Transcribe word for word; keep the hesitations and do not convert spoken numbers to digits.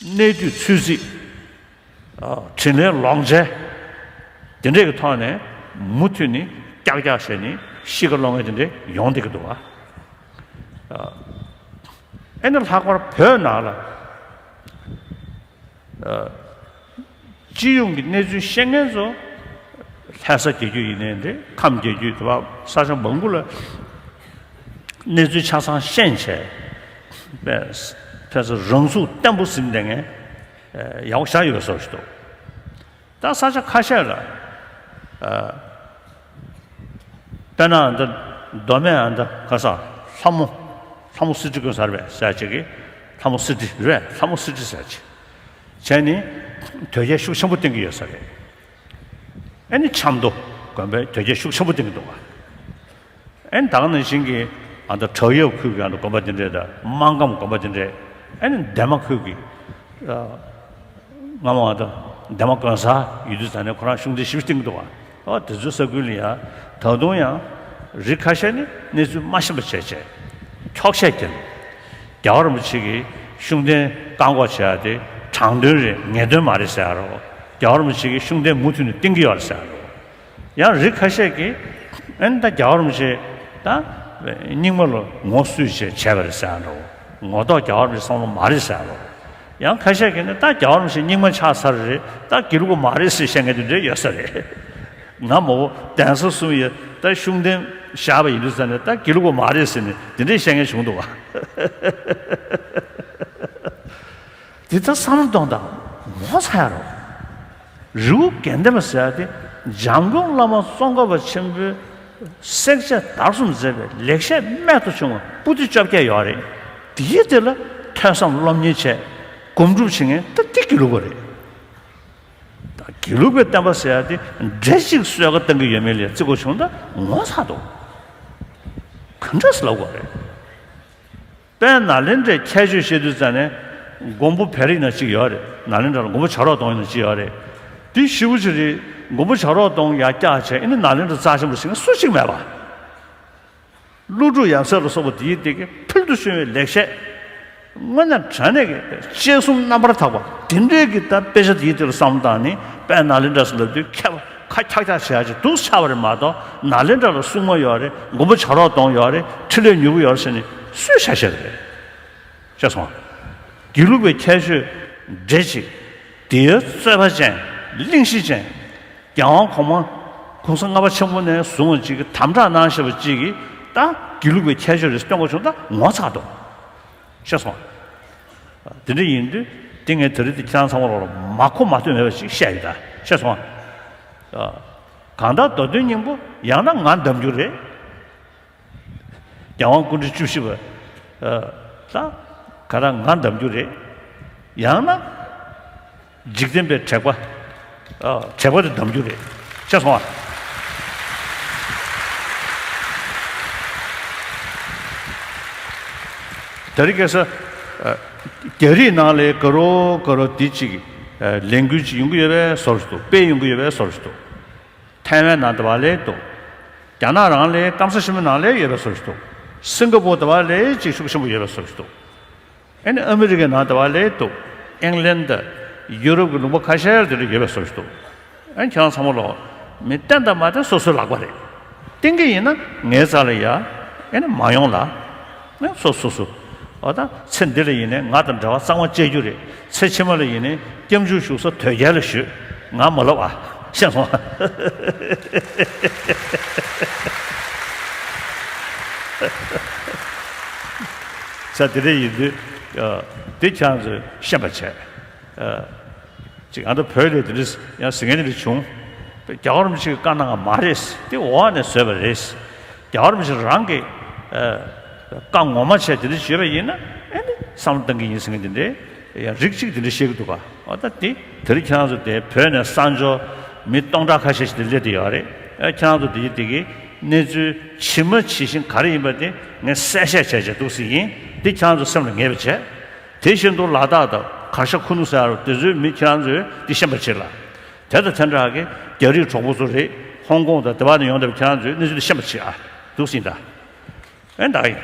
གནས་དུས་ཚོད་རྩིས། ཨ། དྲིན་ལན་ལོག་འཇལ། དེ་འདྲས་ཀྱི་ཐོག་ནས་མུ་མཐུད་ནས་ཀྱག་ཀྱག་བྱས་ནས་གཤིས་ཀ་སློང་མཁན་དེ་འདྲས་ཡོང་བསྡད་ཀྱི་འདུག་ཨ། ཨ། ཨེ་ནི་ལྷག་པར་བོད་ནང་ལ། ཨ། སྤྱི་ཡོངས་ཀྱི་གནས་ཚུལ་ཤེས་མཁན་ཚོ། ལྷ་ས་རྒྱལ་རྒྱུད་ཡིན་ནའི་འདྲ། ཁམས་རྒྱལ་རྒྱུད། དེ་བ་ས་ཆ་མང་པོ་ལ་གནས་ཚུལ་ཆ་ཚང་ཤེས་བྱས། དཔེ་དཔེ་ས་རང་ཚུགས་བརྟན་པོ་ཟིན་བསྡད་མཁན། ཨ། ཡག་པོ་ཞེ་དྲག་ཡོད་པའི་བཟོ་ཞིག་འདུག་ད་ས་ཆ་ཁ་ཤས་ལ། ཨ། དཔེར་ན་ཨ་ད་མདོ་སྨད་ཨ་ད་ག་ས་ལྷ་མོ། ལྷ་མོ་སི་ཏི་དགོན་ས་རེད་པས་ཟེར་ཅིག་གིས། ལྷ་མོ་སི་ཏི་རེད། ལྷ་མོ་སི་ཏི་ཟེར་ཅིག་བྱས་ནས་དོལ་རྒྱལ་ཤུགས་ཆེན་པོ་བསྟེན་གྱི་ཡོད་ས་རེད། ཨེ་ནི་ཆབ་མདོ་དགོན་པའི་དོལ་རྒྱལ་ཤུགས་ཆེན་པོ་བསྟེན་གྱི་འདུག་ག་ཨེ་ནི་ད་ག་ནང་བཞིན་གྱི་ཨ་ད་བྲག་གཡབ་ཁུལ་གྱི་ཨ་ད་དགོན་པ་དེ་འདྲས་དང་། སྨར་ཁམས་དགོན་པ་དེ་འདྲས། ཨེ་ནི་འདན་མ་ཁུལ་གྱི། ཨ། སྔ་མོ་ཨ་ད་འདན་མ་དགོན་གསར་ཡོད་དུས་ཙ་ནས་ཁོ་རང་ཤུགས་ལྡན་ཞེ་པོ་བསྟེན་གྱི་འདུག་ག་ཨོ། དེ་ཚོའི་ས་ཁུལ་ལ་ཡ་ད་དུང་ཡང་རིགས་ཁ་ཤས་ནི་གནས་ཚུལ་མ་ཤེས་པ་བྱས་བྱས། འཁྱོག་བཤད་རྒྱབ། རྒྱལ་བ་རིན་པོ་ཆེ་གིས་ཤུགས་ལྡན་བཀག་འགོག་བྱེད་ཡ་དེ་དྲང་དོན་རེད། ངེས་དོན་མ་རེད་ཟེར་ཡ་རོ། རྒྱལ་བ་རིན་པོ་ཆེ་གིས་ཤུགས་ལྡན་མུ་མཐུད་ནས་བསྟེན་གྱི་ཡོད་རེད་ཟེར་ཡ་རོ། ཡང་རིགས་ཁ་ཤས་ཀྱིས་ཨ་ནི་ད་རྒྱལ་བ་རིན་པོ་ཆེ་ད་རྙིང་མ་ལ་ངོ་སུས་བྱས་བྱས་པ་རེད་ཟེར་ཡ་རོ། ངོ་ཐོག་རྒྱལ་བ་རིན་པོ་ཆེ་བསམ་བློ་མ་རེད་ཟེར་ཡ་རོ། ཡང་ཁ་ཤས་ཀྱིས་ནི་ད་རྒྱལ་བ་རིན་པོ་ཆེ་རྙིང་མ་ཆགས་ཚར་རེད། ད་དགེ་ལུགས་པ་མ་རེད་ཟེར་བཤད་མཁན་དེ་འདྲ་ཡོད་ས་རེད། ང་མ་འོ་གདན་ས་གསུམ་ཡ་ད་ཤུགས་ལྡན་བཞག་པ་ཡིན་དུས་ཙ་ནས་ད་དགེ་ལུགས་པ་མ་རེད་ཟེར་ནས་དེ་འདྲས་བཤད་མཁན་བྱུང་འདུག་ག་དེ་ད་བསམ་བློ་གཏོང་དང་། ངོ་ཚ་ཡ་རོ། རི་བོ་དགེ་ལྡན་པ་ཟེར་ཡ་དེ་འཇམ་མགོན་བླ་མ་ཙོང་ཁ་པ་ཆེན་པོས་བསྲེག་བཅད་བརྡར་གསུམ་མཛད་པའི་ལེགས་བཤད་རྨད་དུ་བྱུང་བ་པོ་ཏི་བཅོ་བརྒྱད་ཡོད་རེད། དེའི་དེ་ལ་ཐོས་བསམ་སློབ་གཉེར་བྱས། སྒོམ་སྒྲུབ་བྱེད་མཁན་ད་དེ་དགེ་ལུགས་པ་རེད། ད་དགེ་ལུགས་པའི་བསྟན་པ་ཟེར་ཡ་དེ་འདྲེ་གཅིག་གསོལ་ཁ་གཏོང་གི་ཡོད་མེད་ལ་བརྩི་དགོས་བྱུང་ད་ངོ་ཚ་འདུག་ག་འདྲ་ཟེར་ལབ་དགོས་རེད། དཔལ་ནཱ་ལེནྡྲའི་ཁྱད་ཆོས་བཤད་དུས་ཙ་ནས་མགོན་པོ་བེ་རི་ན་གཅིག་ཡོད་རེད། ནཱ་ལེནྡྲ་ལ་མགོན་པོ་བྱ་རོག་གདོང་ཡིན་ན་གཅིག་ཡོད་རེད། དེ་ཞེ་པོ་ཅིག་རེད། མགོན་པོ་བྱ་རོག་གདོང་ཡར་བཀྱག་བྱས། ཨ་ནི་ནཱ་ལེནྡྲ་རྩ་ཆེན་པོ་ཟེར་མཁན་སུ་གཅིག་མེད་པ། ཀླུ་སྒྲུབ་ཡབ་སྲས་ལ་སོགས་པ་དེའི་སྟེང་གི་ཕུལ་དུ་བྱུང་བའི་ལེགས་བཤད། དངོས་གནས་དྲང་གནས་ཀྱི་དཔྱད་གསུམ་རྣམ་པར་དག་པ་དེ་འདྲའི་གི་ད་དཔེ་ཆ་དེའི་སྟེང་ལ་བསམ་བློ་བཏང་ནས། དཔལ་ནཱ་ལེནྡྲ་ཟེར་ལབ་དུས་ཁྱབ། ཁ་འཁྱག་འཁྱག་བྱེད་ཡ་ཅིག་འདུག་ཆགས་པ་རེད་མ་གཏོགས། ནཱ་ལེནྡྲ་ལ་སྲུང་མ་ཡོད་རེད། མགོན་པོ་བྱ་རོག་གདོང་ཡོད་རེད། ཕྲིན་ལས་མྱུར་བ་ཡོད་རེད་ཟེར་ནས་སུས་བྱས་བཤད་པ་རེད། ཤེས་སོང་། དགེ་ལུགས་པའི་ཁྱད་ཆོས་འདྲེ་གཅིག་དེའི་རྩོད་པ་ཅན། གླེང་གཞི་ཅན། རྒྱལ་དབང་གོང་མ་གོང་ས་ལྔ་པ་ཆེན་པོ་ནས་བཟུང་བ་ཅིག་གིས་དམ་དྲག་གནང་བཞིན་པ་ཅིག་གིས་ད་དགེ་ལུགས་པའི་ཁྱད་ཆོས་རེད་སྟོན་དགོས་བྱུང་ད་ངོ་ཚ་འདུག་ཤེས་སོང་། དེ་འདྲ་ཡིན་དུས་དེ་ངས་དེ་རིང་འདི་ཁྱེད་རང་ཚང་མ་ལོག་ལ་མ་གོ་མ་ཐོས་མེད་པ་ཞིག་བཤད་ཡོད་ད། ཤེས་སོང་། གང་ལྟར་མདོ་དོན་སྙིང་པོ་ཡང་ན་ང་འདམ་རྒྱུ་རེད། རྒྱལ་དབང་སྐུ་ཕྲེང་བཅུ་བཞི་པ་ད་ག་རང་ང་འདམ་རྒྱུ་རེད། ཡང་ན་འཇིག་རྟེན་པའི་དྲེགས་པ། དྲེགས་པ་དེ་འདམ་རྒྱུ་རེད། ཤེས་སོང་ཨ། དེ་རིང་ཁ་སང་རྒྱ་རིགས་ནང་ལ་དགའ་རོགས་དགའ་རོགས་དེ་གཅིག་ལས་འགུལ་གཅིག་ཡོང་གི་ཡོད་པའི་བཟོ་འདྲ་འདུག་དཔེ་ཡོང་གི་ཡོད་པའི་བཟོ་འདྲ་འདུག་ཐའེ་ཝན་ནང་དེ་བ་ལས་འདུག་རྒྱ་ནག་རང་ལ་སྐམ་ས་ཆེན་མོ་ནང་ལ་ཡོད་པའི་བཟོ་འདྲ་འདུག་སིང་ག་པོར་དེ་བ་ལ་གཅིག་ཤུགས་ཆེན་པོ་ཡོད་པའི་བཟོ་འདྲ་འདུག་ཨ་ནི་ཨ་མི་རི་ཀའི་ནང་དེ་བ་ལས་འདུག་ཨིང་ལན་དང་ཡུ་རོབ་ཀྱི་ལུང་པ་ཁ་ཤས་ལ་དེ་འདྲ་ཡོད་པའི་བཟོ་འདྲ་འདུག་ཨ་ནི་ཁྱེད་རང་ཚང་མ་ལོག་མི་བསྟེན་དང་མ་བསྟེན་སོ་སོའི་ལག་པ་རེད། བསྟེན་གྱི་ཡིན་ན་ངའི་རྩ་ལ་ཡ། ཨ་ནི་མ་ཡོང་ལ། ཨ་སོ་སོ་སོ། འོ་ད་ཚེ་འདི་ལ་ཡིན་ནའི་ང་དང་འབྲེལ་བ་གཙང་མ་བཅད་རྒྱུ་རེད། ཚེ་ཕྱི་མ་ལ་ཡིན་ནའི་སྐྱབས་འཇུག་ཞུ་ས་དོལ་རྒྱལ་ལ་ཞུ། ང་མ་ལབ་ཨ། ཤེས་སོང་ཨ། ས་དེ་འདྲ་ཡིན་དུས། ཨ། དེ་ཁྱེད་རང་ཚོས་ཤེས་པ་བྱས། ཨ། ཅིག་ཨ་ད་བོད་ལ་དེ་འདྲ་ཡང་ཟེར་མཁན་དེ་འདྲ་བྱུང་། རྒྱལ་བ་རིན་པོ་ཆེ་གིས་བཀའ་གནང་བ་མ་རེད། དེ་འོག་ནས་བཟོས་པ་རེད། རྒྱལ་བ་རིན་པོ་ཆེ་རང་གིས། ཨ། བཀའ་ངོ་མ་བྱས་དེ་འདྲ་བྱས་པ་ཡིན་ན་ཨ་ནི་བསམ་བློ་གཏང་གི་ཡིན་ཟེར་མཁན་དེ་འདྲ་ཡང་རིགས་གཅིག་དེ་འདྲ་བཤད་ཀྱི་འདུག་ག་འོ་ད་དེ་དེ་རིང་ཁྱེད་རང་ཚོ་དེ་བོད་ནས་གསར་འབྱོར་མི་སྟོང་ཕྲག་ཁ་ཤས་ཤིག་དེ་སླེབས་བསྡད་ཡོད་རེད། ཨ། ཁྱེད་རང་ཚོ་དེ་དེ་གི་གནས་ཚུལ་ཇི་མ་ཇི་བཞིན་ག་རེ་ཡིན་པ་དེ་ངས་གསལ་བཤད་བྱས་བྱས་འདུག་ཟེར་ཡིན། དེ་ཁྱེད་རང་ཚོ་སེམས་ལ་ངེས་པ་བྱས། དེ་བཞིན་དུ་ལ་དྭགས་དང་གར་ཞ་ཁུ་ནུ་ཟེར་ཡ་རུ་དེ་ཚོའི་མི་ཁྱེད་རང་ཚོས་འདི་ཤེས་པ་བྱེད་ལ། དེ་དང་དེ་འདྲ་གི་རྒྱ་རིགས་གྲོགས་པོ་ཚོ་རེད། ཧོང་ཀོང་དང་དེ་བ་ནས་ཡོང་བསྡད་པ་ཁྱེད་རང་ཚོས་གནས་ཚུལ་འདི་ཤེས་པ་བྱེད་ཨ། འདུག་ཟིན་ད། ཨེ་ད་ཡིན།